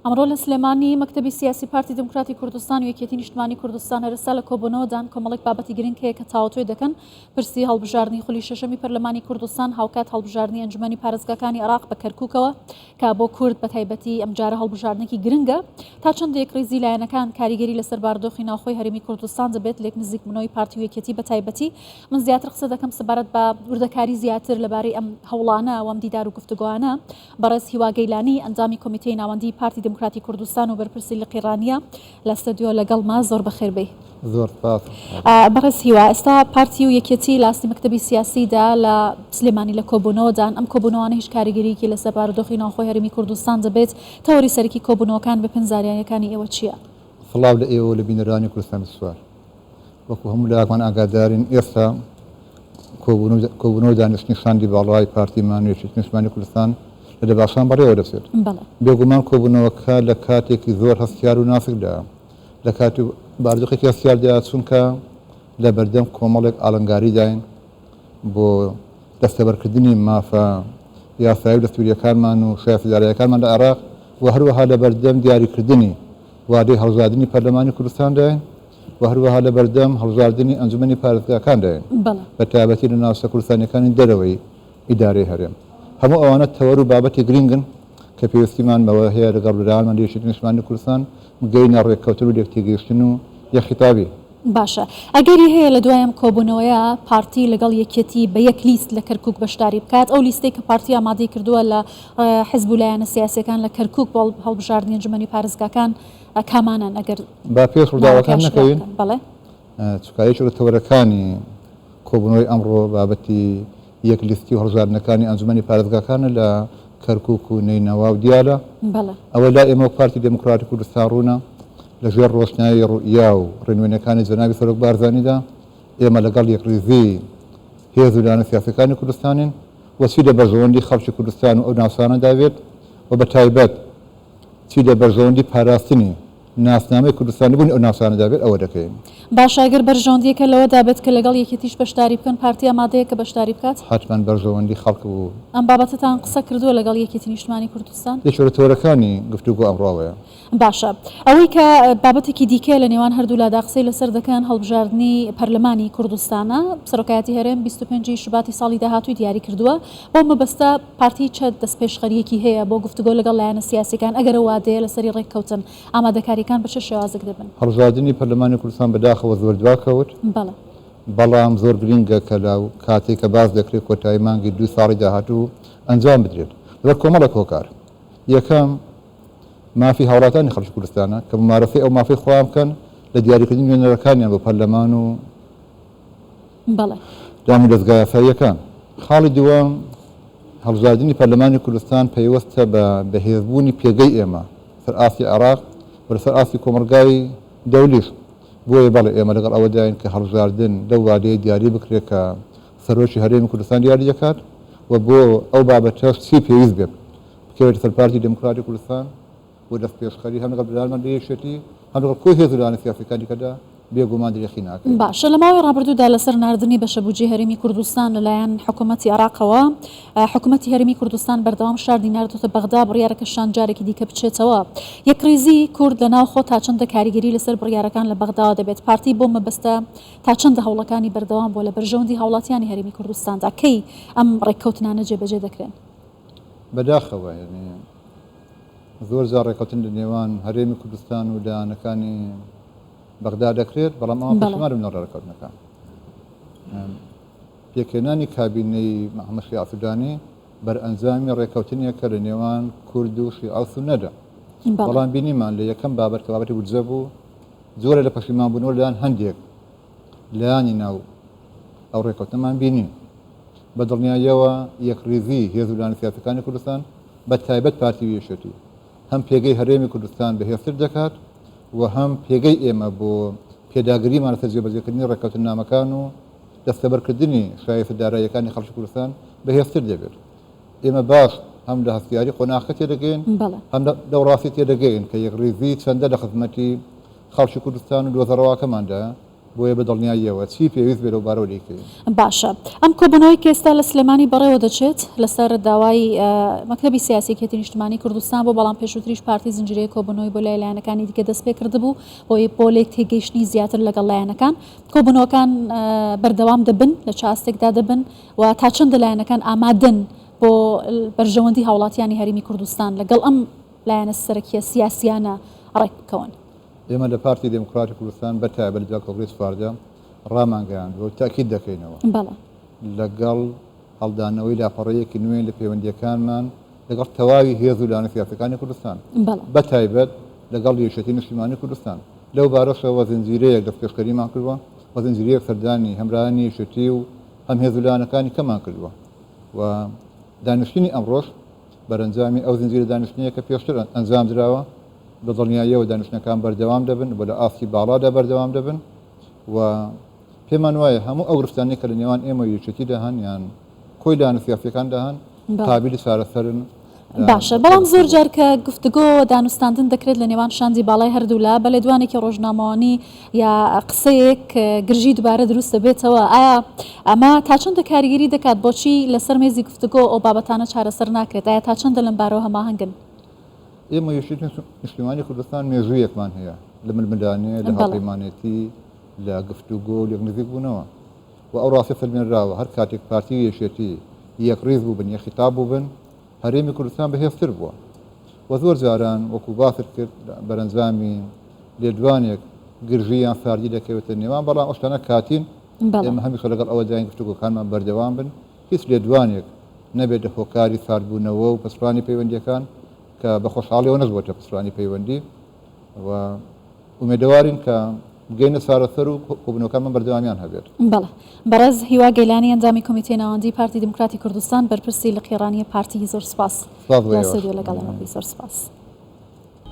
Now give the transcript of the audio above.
ئەمڕۆ لە سلێمانی مەکتەبی سیاسی پارتی دیموکراتی کوردستان و یەکێتی نیشتمانی کوردستان هەرسا لە کۆبوونەوەدان کۆمەڵێک بابەتی گرنگ هەیە کە تاوتوێ دەکەن پرسی هەڵبژاردنی خولی شەشەمی پەرلەمانی کوردستان هاوکات هەڵبژاردنی ئەنجومەنی پارێزگاکانی عێراق بە کەرکوکەوە کە بۆ کورد بە تایبەتی ئەمجارە هەڵبژاردنێکی گرنگە تا چەند یەکڕیزی لایەنەکان کاریگەری لەسەر بارودۆخی ناوخۆی هەرێمی کوردستان دەبێت لێک نزیکبوونەوەی پارتی و یەکێتی بە تایبەتی من زیاتر قسە دەکەم سەبارەت بە وردەکاری زیاتر لەبارەی ئەم هەوڵانە و ئەم دیدار و گفتوگۆانە بەڕێز هیوا گەیلانی، ئەندامی کۆمیتەی ناوەندیی پارتی دیموکراتی کوردستان و بەرپرسی لقی ڕانیە لە ستۆدیۆ لەگەڵمە، زۆر بەخێر بێی. زۆر سپاس. بەڕێز هیوا، ئێستا پارتی و یەکێتی لە ئاستی مەکتەبی سیاسیدا لە سلێمانی لە کۆبوونەوەدان، ئەم کۆبوونەوانە هیچ کاریگەرییەکی لەسەر بارودۆخی ناوخۆی هەرێمی کوردستان دەبێت؟ تەوەری سەرەکی کۆبوونەوەکان بە پێی زانیارییەکانی ئێوە چییە؟ سڵاو لە ئێوە و لە بینەرانی کوردستان 24. وەکو هەموو لایەکمان ئاگادارین ئێستا کۆبوونەوەی دانیشتنی شاندی باڵای پارتیمان و یەکێتی نیشتمانی کوردستان لە دەباشان بەڕێوە دەچێت. بێگومان کۆبوونەوەکە لە کاتێکی زۆر هەستیار و ناسکدایە، لە کات و بارودۆخێکی هەستیاردایە، چونکە لە بەردەم کۆمەڵێک ئاڵنگاریداین بۆ دەستەبەرکردنی مافە یاسایی و دەستوورییەکانمان و شایستە داراییەکانمان لە عێراق و هەروەها لە بەردەم دیاریکردنی وادەی هەڵبژاردنی پەرلەمانی کوردستانداین. و هەروەها لە بەردەم هەڵبژاردنی ئەنجومەنی پارێزگاکانداین، بە تایبەتی لە ناوچە کوردستانییەکانی دەرەوەی ئیدارەی هەرێم. هەموو ئەوانە تەوەر و بابەتی گرینگن کە پێویستیمان بەوە هەیە لەگەڵ برایانمان لە یەکێتی نیشتمانی کوردستان بگەینە ڕێککەوتن و لێکتێگەیشتن و یەکخیتابی. باشە ئەگەری هەیە لە دوای ئەم کۆبوونەوەیە پارتی لەگەڵ یەکێتی بە یەک لیست لە کەرکوک بەشداری بکات؟ ئەو لیستەی کە پارتی ئامادەی کردووە لە حزب و لایەنە سیاسیەکان لە کەرکوک بۆ هەڵبژاردنی ئەنجومەنی پارێزگاکان کامانەن ئەگەر با پێش ڕووداوەکان نەکەوین بەڵێ چونکە یەکێک لە تەوەرەکانی کۆبوونەوەی ئەمڕۆ بابەتی یەک لیستی و هەڵبژاردنەکانی ئەنجومەنی پارێزگاکانە لە کەرکوک و نەینەوا و دیالە. ئەوە لای ئێمە وەک پارتی دێموکراتی کوردستان ڕوونە لە ژێر ڕۆشنایی ڕوئیا و ڕێنوێنیەکانی جەنابی سەرۆک بارزانیدا ئێمە لەگەڵ یەکڕیزی هێز و لایەنە سیاسیەکانی کوردستانین و چی لە بەرژەوەندی خەڵکی کوردستان و ئەو ناوچانەدا بێت و بە تایبەت چی لە بەرژەوەندی پاراستنی ناسنامەی کوردستانی بوونی ئەو ناوچانەدا بێت ئەوە دەکەین. باشە ئەگەر بەرژەوەندییەکە لەوەدا بێت کە لەگەڵ یەکێتیش بەشداری بکەن، پارتی ئامادەیە کە بەشداری بکات؟ حەتمەن بەرژەوەندی خەڵک و. ئەم بابەتەتان قسە کردووە لەگەڵ یەکێتی نیشتمانی کوردستان؟ یەکێک لە تەوەرەکانی گفتوگۆ ئەمڕۆ ئەوەیە. باشە ئەوەی کە بابەتێکی دیکەیە لە نێوان هەردوولادا قسەی لەسەر دەکەن هەڵبژاردنی پەرلەمانی کوردستانە، سەرۆکایەتی هەرێم 25 ی شوباتی ساڵی داهاتووی دیاری کردووە، بەو مەبەستە پارتی چ دەستپێشخەرییەکی هەیە بۆ گفتوگۆ لەگەڵ لایەنە سیاسییەکان ئەگەر ئەو وادەیە لەسەری ڕێککەوتن، ئامادەکارییەکان بە چ شێوازێک دەبن؟ هەڵبژاردنی پەرلەمانی کوردستان بەداخەوە زۆر دواکەوت، بەڵام زۆر گرینگە کە لەو کاتەی کە باس دەکرێت کۆتایی مانگی دووی ساڵی داهاتوو ئەنجام بدرێت لەبەر کۆمەڵێک هۆکار، یەکەم، مافی هاوڵاتانی خەڵکی کوردستانە کە مومارەسەی ئەو مافەی خۆیان بکەن لە دیاریکردنی نوێنەرەکانیان بۆ پەرلەمان و دامودەزگا یاساییەکان. خاڵی دووەم، هەڵبژاردنی پەرلەمانی کوردستان پەیوەستە بە بەهێزبوونی پێگەی ئێمە سەر ئاستی عێراق و لەسەر ئاستی کۆمەڵگای دەولیش. بۆیە بەڵێ ئێمە لەگەڵ ئەوەداین کە هەڵبژاردن لەو وادەیە دیاری بکرێت کە سەرۆکی هەرێمی کوردستان دیاری دەکات و بۆ ئەو بابەتەش چی پێویست بێت بکەوێتە سەر پارتی دێموکراتی کوردستان و دەستپێشخەری هەم لەگەڵ برایانمان لە یەکێتی هەم لەگەڵ کۆی هێز و لایەنە سیاسییەکانی دیکەدا بێگومان درێخی ناکەین. باشە لە ماوەی ڕابردوودا لەسەر ناردنی بەشە بودجەی هەرێمی کوردستان لەلایەن حکومەتی عێراقەوە، حکومەتی هەرێمی کوردستان بەردەوام شاردی ناردۆتە بەغدا، بڕیارەکە شاند جارێکی دیکە بچێتەوە. یەکڕیزی کورد لە ناوخۆ تا چەندە کاریگەری لەسەر بڕیارەکان لە بەغداوە دەبێت؟ پارتی بۆ مەبەستە تا چەندە هەوڵەکانی بەردەوام بووە لە بەرژەوەندی هاوڵاتیانی هەرێمی کوردستاندا؟ کەی ئەم ڕێککەوتنانە جێبەجێ دەکرێن؟ بەداخەوە یانی زۆر جار ڕێکەوتن لە نێوان هەرێمی کوردستان و لایەنەکانی بەغدا دەکرێت، بەڵام ئەوان پەشیمان دەبن لە ڕێکەوتنەکان. پێکهێنانی کابینەی محەممەد شیاع سودانی بەرئەنجامی ڕێکەوتنێکە لە نێوان کورد و شیعە و سوننەدا. بەڵام بینیمان لە یەکەم بابەت کە بابەتی بودجە بوو، جۆرە لە پەشیمانبوونەوە لەلایەن هەندێک لایەنی ناو ئەو ڕێکەوتنەمان بینی. بە دڵنیاییەوە یەکڕیزیی هێز و لایەنە سیاسییەکانی کوردستان، بە تایبەت پارتی و یەکێتی، هەم پێگەی هەرێمی کوردستان بەهێزتر دەکات و هەم پێگەی ئێمە بۆ پێداگریمان لەسەر جێبەجێکردنی ڕێککەوتننامەکان و دەستەبەرکردنی شایستە داراییەکانی خەڵکی کوردستان بەهێزتر دەبێت. ئێمە باش هەم لە هەستیاری قۆناغەکە تێدەگەین، هەم لەو ڕاستیە تێدەگەین کە یەکڕیزی چەندە لە خزمەتی خەڵکی کوردستان و دۆزە ڕەواکەماندایە. بۆیە بە دڵنیاییەوە چی پێویست بێت لەو بارەوە دەیکەین. باشە ئەم کۆبوونەوەی کە ئێستا لە سلێمانی بەڕێوە دەچێت لەسەر داوای مەکتەبی سیاسی یەکێتی نیشتمانی کوردستان بوو، بەڵام پێشووتریش پارتی زنجیرەیەک کۆبوونەوەی بۆ لای لایەنەکانی دیکە دەست پێ کردبوو بۆی بۆ لێک تێگەیشتنی زیاتر لەگەڵ لایەنەکان. کۆبوونەوەکان بەردەوام دەبن لە چ ئاستێکدا دەبن و تا چەندە لایەنەکان ئامادەن بۆ بەرژەوەندی هاوڵاتیانی هەرێمی کوردستان لەگەڵ ئەم لایەنە سەرەکیە سیاسیانە ڕێک بکەون؟ ئێمە لە پارتی دێموکراتی کوردستان بە تایبەت لە دوای کۆنگرەی 14 ڕامانگەیاندووە و تەئکید دەکەینەوە لەگەڵ هەڵدانەوەی لاپەڕەیەکی نوێ لە پەیوەندییەکانمان لەگەڵ تەواوی هێز و لایەنە سیاسییەکانی کوردستان بە تایبەت لەگەڵ یەکێتی نیشتیمانی کوردستان. لەو بارەشەوە زنجیرەیەک دەستپێشخەریمان کردووە و زنجیرەیەک سەردانی هەمرایانی یەکێتی و هەم هێز و لایەنەکانی کەمان کردووە و دانیشتنی ئەمڕۆش بەرەنجامی ئەو زنجیرە دانیشتنەیە کە پێشتر ئەنجام دراوە. بە دڵنیاییەوە دانیشتنەکان بەردەوام دەبن و لە ئاستی باڵادا بەردەوام دەبن و پێمان وایە هەموو ئەو گرفتانەی کە لە نێوان ئێمە و یەکێتیدا هەن یان کۆی لایەنە سیاسییەکاندا هەن قابیلی چارەسەرن. باشە بەڵام زۆر جار کە گفتگۆ دانوستاندن دەکرێت لە نێوان شاندی باڵای هەردوولا بە لێدوانێکی ڕۆژنامەوانی یا قسەیەک گرژی دوبارە دروست دەبێتەوە ئایا ئەمە تا چەندە کاریگەری دەکات بۆچی لەسەر مێزی گفتگۆ ئەو بابەتانە چارەسەر ناکرێت ئایا تا چەندە لەم بارەوە هەماهەنگن؟ ئێمە یەکێتی نیشتیمانی کوردستان مێژوویەکمان هەیە لە ململانێ لە هاوپەیمانێتی لە گفتوگۆ و لێک نزیک بوونەوە و ئەو ڕاستیە سەلمێنراوە هەر کاتێک پارتی و یەکێتی یەکڕیز بووبن یەکخیتاب بووبن هەرێمی کوردستان بەهێزتر بووە و زۆر جاران وەکو باست کرد بەرەنجامی لێدوانێک گرژی یان ساردی دەکەوێتە نێوان بەڵام ئەو شتانە کاتین ئێمە هەمیشە لەگەڵ ئەوەداین گفتوگۆکانمان بەردەوام بن هیچ لێدوانێک نەبێتە هۆکاری ساردبوونەوە و پچڕانی پەیوەندییەکان کە بە خۆشحاڵیەوە نەشبووەتە پچڕانی پەیوەندی و ئومێدەوارین کە بگەینە چارەسەر و کۆبوونەوەکانمان بەردەوامیان هەبێت. بەڵێ. بەڕێز هیوا گەیلانی ئەندامی کۆمیتەی ناوەندیی پارتی دیموکراتی کوردستان بەرپرسی لقی ڕانیە پارتی زۆر سوپاس سپاس بۆ لە ئێوەش. ستۆدیۆ لەگەڵ ئێمە بووی زۆر سوپاس.